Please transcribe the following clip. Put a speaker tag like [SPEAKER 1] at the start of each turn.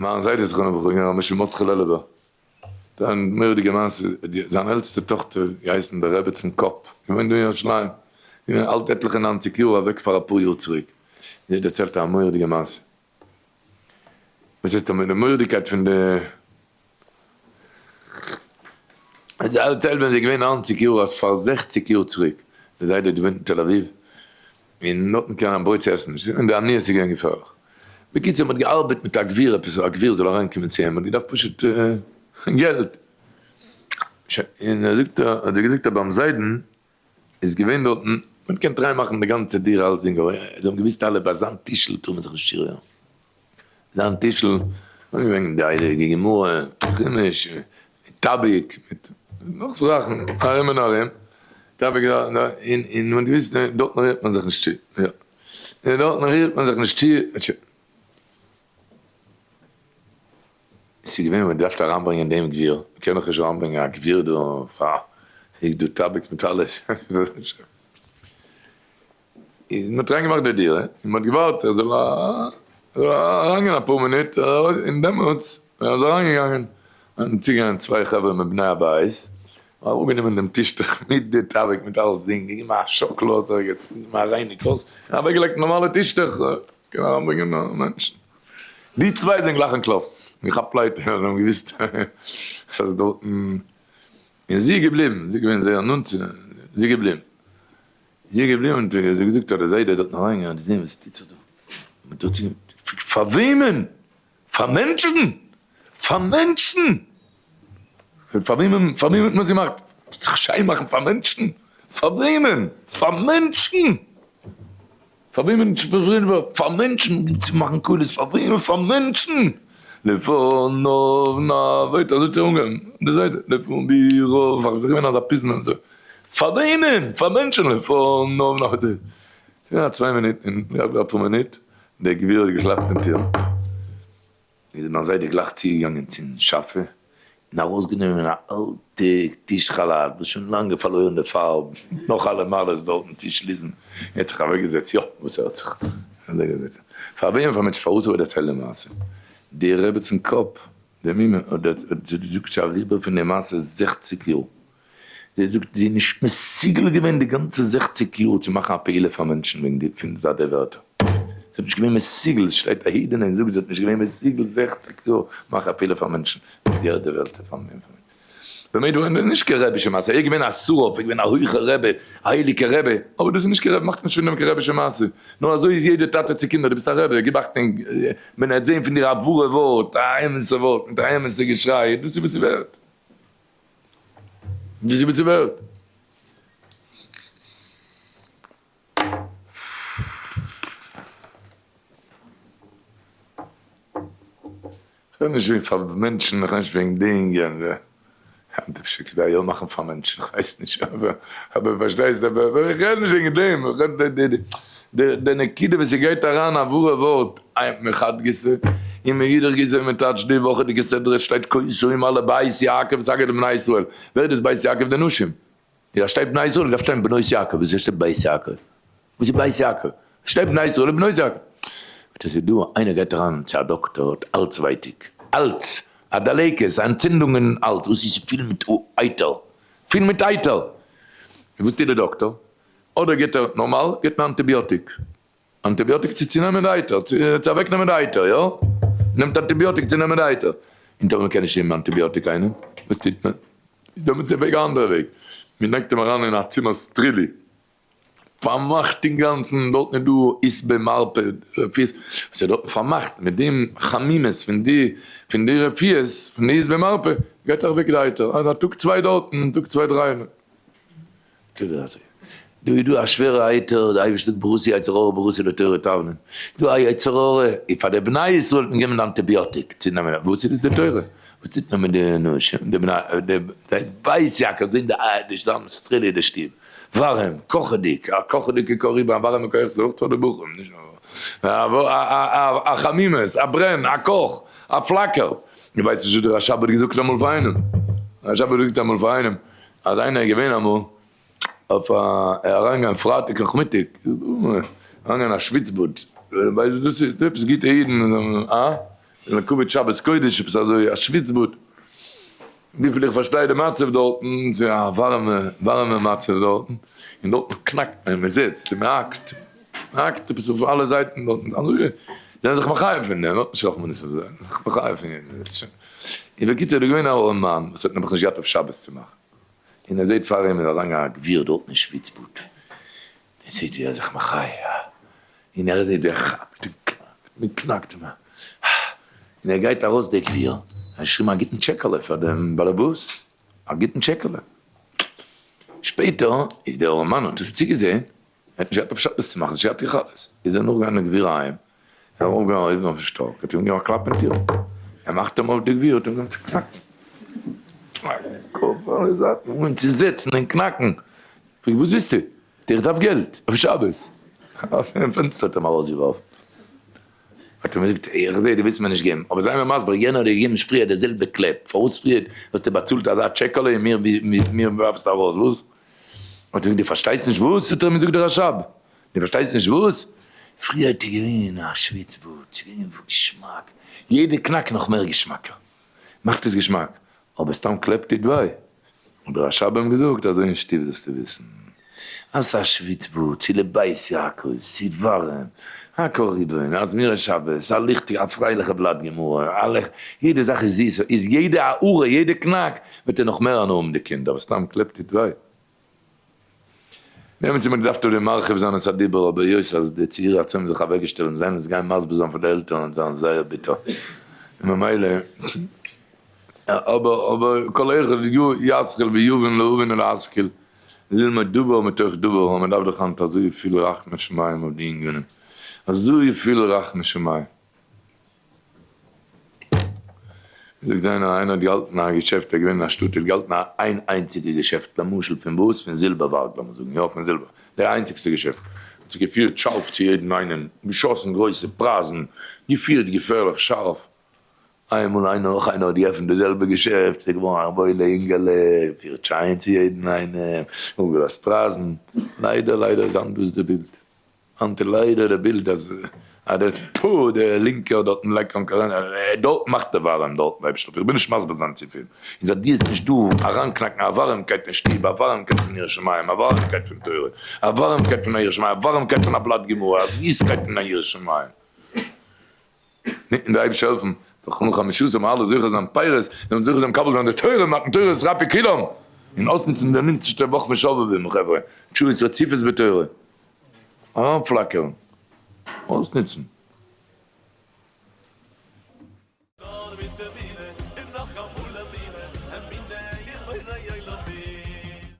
[SPEAKER 1] מיין זיידע זכרונו לברכה איז געווען ר' משה מרדכי לעלובער, זיין מורא'דיגע מעשה, זיין עלטסטע טאכטער געהייסן די רעבעצן קאפ, געוואוינט דא אין ירושלים, געווען אלט עטליכע ניינציג יאר, אוועק פאר אפאר יאר צוריק, זי האט דערציילט א מורא'דיגע מעשה, וואס הייסט די מורא'דיגקייט פון די, זי האט דערציילט ווען זי איז געווען ניינציג יאר אז פאר זעכציג יאר צוריק, די זיידע האט געוואוינט אין תל אביב, און נתן קיין ברויט צו עסן נישט, און די עניות איז געווען געפערליך. בקיצור מ'האט געארבעט מיט א גביר עפעס א גביר זאל אריין קומען צו אים, מ'האט געדארפט פשוט געלט. שוין, און ער זאגט האט ער געזאגט אז ביים זיידן איז געווען דארטן, מ'האט געקענט ריין מאכן די גאנצע דירה אלצדינג אבער זיי האבן געוואוסט אלע ביי זיין טישל טאר מען זיך נישט צורירן. זיין טישל איז געווען די הייליגע גמרא, חומש, טאביק, מיט נאך זאכן ארום און ארום, טאביק און און מען האט געוויסט דארטן רירט מען זיך נישט צו, יא, און דארטן רירט מען זיך נישט צו, ס'איז געווען מען דארף אריינברענגען דעם גביר, מען קען דאך נישט אריינברענגען א גביר דא פאר ס'איז דא טאביק מיט אלעס. איז מען האט אריינגעמאכט די דירה, און מען האט געווארט ער זאל אריינגיין אפאר מינוט, און דעמאלטס ווען ער איז אריינגעגאנגען זענען צוגעגאנגען צוויי חברה מבני הבית, אראפגענומען דעם טישטוך מיט די טאביק מיט אלצדינג, געגעבן א שאקל אויס ערגעץ, געגעבן א רייניג אויס, און אוועקגעלייגט נארמאלע טישטוך, קען אריינברענגען מענטשן. די צוויי זענען גלייך אנטלאפן, געכאפט פלייטע, זיי האבן געוואוסט אז דארטן, און זי איז געבליבן, זי איז געווען זייער נאנט צו, זי איז געבליבן. זי איז געבליבן און זי האט געזאגט אז דער זיידע איז דארטן אריינגעגאנגען און געזען וואס טוט זיך דא. מען האט דארט פאר וועמען? פאר מענטשן? פאר מענטשן? פאר וועמען פאר וועמען האט מען עס געמאכט? זיך שיין מאכן פאר מענטשן? פאר וועמען? פאר מענטשן? פאר וועמען פאר מענטשן צו מאכן קולות פאר וועמען פאר מענטשן לפניו נעבוד אזוי האט ער אנגעהויבן די זיידע לפניו פאר זיך געווען אזא פזמון אזוי פאר וועמען פאר מענטשן לפניו נעבוד ס'איז געווען א צוויי מינוט און אפאר מינוט דער גביר האט געקלאפט אין טיר. איז מיין זיידע גלייך צוגעגאנגען צום שאפע און ארויסגענומען א אלטע טיש כאלאט וואס שוין לאנג פארלוירן די פארב, נאך אלע מעלות דארטן טיש ליזן, ער האט זיך אוועקגעזעצט, יא וואס הערט זיך? אוועקגעזעצט. פאר וועם? פאר מענטש פארוואס אבער דערציילט די מעשה? די רעבעצן קאפ, די מומע האט געזאגט ס'איז אריבער פון די מעשה זעכציג יאר, זי זאגט זי איז נישט מסוגל געווען די גאנצע זעכציק יאר צו מאכן א פעולה פאר מענטשן וועגן די פון זייט די ווערטער. זי האט נישט געווען מסוגל, עס שטייט א אידענע און זאגט זי האט נישט געווען מסוגל זעכציק יאר מאכן א פעולה פאר מענטשן וועגן די די ווערטער פאר מענטשן. באמת דא איז נישט קיין רעבישע מעשה, ער איז געווען א שרף, ער איז געווען א הויכע רבי, א הייליגע רבי, אבער דאס איז נישט קיין רבי, מאכט נישט פון דעם קיין רבישע מעשה, נאר אזוי איז יעדע טאטע צו קינדער, דו ביסט א רבי, גיב אכטונג ווען ער וועט זען פון דיר א ווארע ווארט, א אמת'ע ווארט מיט א אמת'ע געשריי, דאס איז וואס ס'ווערט. ווי זי ווערט. כ'רעד נישט וועגן פאר מענטשן, כ'רעד נישט וועגן דינגען, היינט אפשר כדאי יא מאכן פאר מענטשן, כ'ווייס נישט, אבער אבער פארשטייסט, אבער איך רעד נישט וועגן דעם, איך רעד די די נקודה וואס ס'גייט אריין א ווארע ווארט, מחד גיסא, און מאידך גיסא ווען מ'טייטשט די וואכעדיגע סדרה שטייט כה תאמר לבית יעקב תגיד לבני ישראל, ווער איז דאס בית יעקב? די נשים. יא שטייט בני ישראל דארף שטיין בנות יעקב, וויאזוי שטייט בית יעקב? וואס איז בית יעקב? שטייט בני ישראל און בנות יעקב. עס איז דא איינער גייט אריין צו א דאקטער האט אלץ ווייטאג, אלץ, א דלקת, א אנטצינדונג אין אלץ, וואס איז פיל מיט אייטער, פיל מיט אייטער, וואס טוט די דאקטער? אדער גיבט ער נארמאל גיבט מען אנטיביאטיק, אנטיביאטיק צו צונעמען די אייטער, צו אוועק נעמען די אייטער, יא? נעמט אנטיביאטיק צו נעמען די אייטער, און טאמער מ'קען נישט נעמען אנטיביאטיק איינעם, וואס טוט מען? איז דעמאלטס די וועג א אנדערע וועג, מען לייגט אים אריין אין א צימער סטרילי, פארמאכט אינגאנצן, דארטן איז דא עשבי מרפא רפואות, וואס איז דארטן פארמאכט מיט דעם חמימות פון די פון די רפואות פון די עשבי מרפא, גייט אוועק די אייטער, אז א טאג צוויי דארטן, טאג צוויי דריי. טוט ער אזוי, דא איז דא א שווערע אייטער, די אייבערשטער זאגט בראתי יצר הרע בראתי לתורה תבלין, דא א יצר הרע, און פאר די בני ישראל האט מען געגעבן די אנטיביאטיק צו נעמען, וואס איז דאס די תורה? וואס טוט מען מיט די נשים, די בני, די בית יעקב זעהן די די זאם סטרילי די שטוב, ווארעם, קאכעדיג, א קאכעדיגע קאריבע, א ווארעמע קאך איז אויך פאר די בחורים, נישט נאר, א חמימות, א ברען, א קאך, א פלאקער, דו ווייסט נישט וואס די רשב האט געזאגט אמאל פאר איינעם, רשב האט געזאגט אמאל פאר איינעם, אז איינער איז געווען אמאל אויף א אריינגיין פרייטאג נאכמיטאג, אריינגיין א שוויץ באד, ווייסט וואס דאס איז? דא עפעס גוטע אידן, אה? לכבוד שבת קודש עפעס אזוי א שוויץ באד, וויפיל איך פארשטיי די מצב דארטן, ס'איז א ווארעמע ווארעמע מצב דארטן, און דארטן קנאקט מען, מען זיצט און מען האקט, מען האקט עפעס אויף אלע זייטן דארטן, אזוי זענען זיך מחייב פון דעם, האט נישט רחמנות אויף זיי, זיך מחייב פון יעדן, און בקיצור איז דא געווען א ארעמאן וואס האט נעבעך נישט געהאט אויף שבת צו מאכן, און ער זעט פאר אים איז אריינגעגאנגען א גביר דארטן אין שוויץ באד, ער זעט ווי ער איז זיך מחיה, און ער זעט ווי ער כאפט און קנאקט און קנאקט און און ער גייט ארויס דער גביר, ער האט געשריבן א גוטן טשעקעלע פאר דעם באלעבאס, א גוטן טשעקעלע. שפעטער איז דער ארעמאן האט עס צוגעזען, ער האט נישט געהאט אויף שבת צו מאכן, נישט געהאט יכולת, איז ער נאכגעגאנגען דעם גביר אהיים, ער איז ארויפגעגאנגען אויבן אויפן שטאק, ער האט אים געגעבן א קלאפ אין טיר, ער מאכט אים אויף דער גביר האט אים גענומען צו קנאקן, קנאקן, אויף אלע זייטן, און צו זעצן און קנאקן, פרעגט וואס ווילסטו? זאגט ער איך דארף געלט אויף שבת. אויפן פענסטער האט ער אים ארויסגעווארפן. האט ער אים געזאגט איך זעה דו ווילסט מיר נישט געבן, אבער זיי מיר מסביר יענער האט דיר געגעבן פריער די זעלבע קלעפ, פארוואס פריער האסטו באצאלט אזא טשעקעלע און מיר מיר ווארפסטו ארויס וואס? האט ער געזאגט דו פארשטייסט נישט וואס? האט ער אים געזאגט דער רשב דו פארשטייסט נישט וואס? פריער האט ער געווען א שוויץ באד, ס'איז געווען געשמאק, יעדע קנאק נאך מער געשמאקער, מאכט עס געשמאק, אבער סתם קלעפ טוט וויי, האט דער רשב אים געזאגט, אזוי אין שטוב זאלסטו וויסן, אז ס'איז א שוויץ באד, ס'איז לבית יעקב, ס'איז ווארעם, הכל ריבון, א זמירות שבת, א ליכטיגע א פרייליכע בלאט גמרא, א לעכ, יעדע זאך איז זיס, איז יעדע הארה, יעדע קנאק, וועט ער נאך מער הנאה האבן די קינד, אבער סתם קלעפ טוט וויי. באמת האט מען געדארפט אויף דעם מרחיב זיין את הדיבור, אבער היות אז די צעירי הצאן האבן זיך אוועקגעשטעלט און זיי עס גייען מסביר זיין פאר די עלטערן וועט זיין זייער ביטער, און ממילא אבער אבער כל אחד ישכיל ויבין להבין ולהשכיל ללמוד דבר מתוך דבר, אז מען דארף דאך היינט אזויפיל רחמי שמים אויף די ענינים, אזויפיל רחמי שמים. זאגט איינער, איינער האט געהאלטן א געשעפט, ער איז געווען אין א שטאט, ער האט געהאלטן א איין איינציגע געשעפט, למשל פון וואס? פון זילבערווארג לאמיר זאגן, יא פון זילבער, די איינציגסטע געשעפט, האט זיך געפירט שארף צו יעדן איינעם, געשאסן גרויסע פרייזן, געפירט געפערליך שארף, איינמאל איינער נאך איינער האט געעפנט די זעלבע געשעפט, איז ער געווארן א וואוילע אינגעלע, פירט שיין צו יעדן איינעם, אפגעלאזט פרייזן, ליידער ליידער איז היינט דאס די בילד. היינט איז ליידער די בילד אז אז דער פ דער לינקער דארטן לייגט קאנקורענץ דארט מאכט ער ווארעם דארטן אייבערשטער איך בין נישט מסביר זיין צופיל און זייט די איז נישט דא אריינקנאקן א ווארעמקייט אין שטוב א ווארעמקייט פון יראת שמים א ווארעמקייט פון תורה א ווארעמקייט פון א יראת שמים א ווארעמקייט פון א בלאט גמרא א זיסקייט פון א יראת שמים. און די אייבערשטער העלפן זאל חנוך המשותף אלע זוכה זיין פירות און זוכה זיין מקבל זיין די תורה מתן תורה רפי כולם און אויסנוצן די נינצענטע וואך פון שובבים חברה תשובות רציפות בתורה אריינפלאקערן אויסנוצן.
[SPEAKER 2] נאר מיט אמונה און נאכאמאל.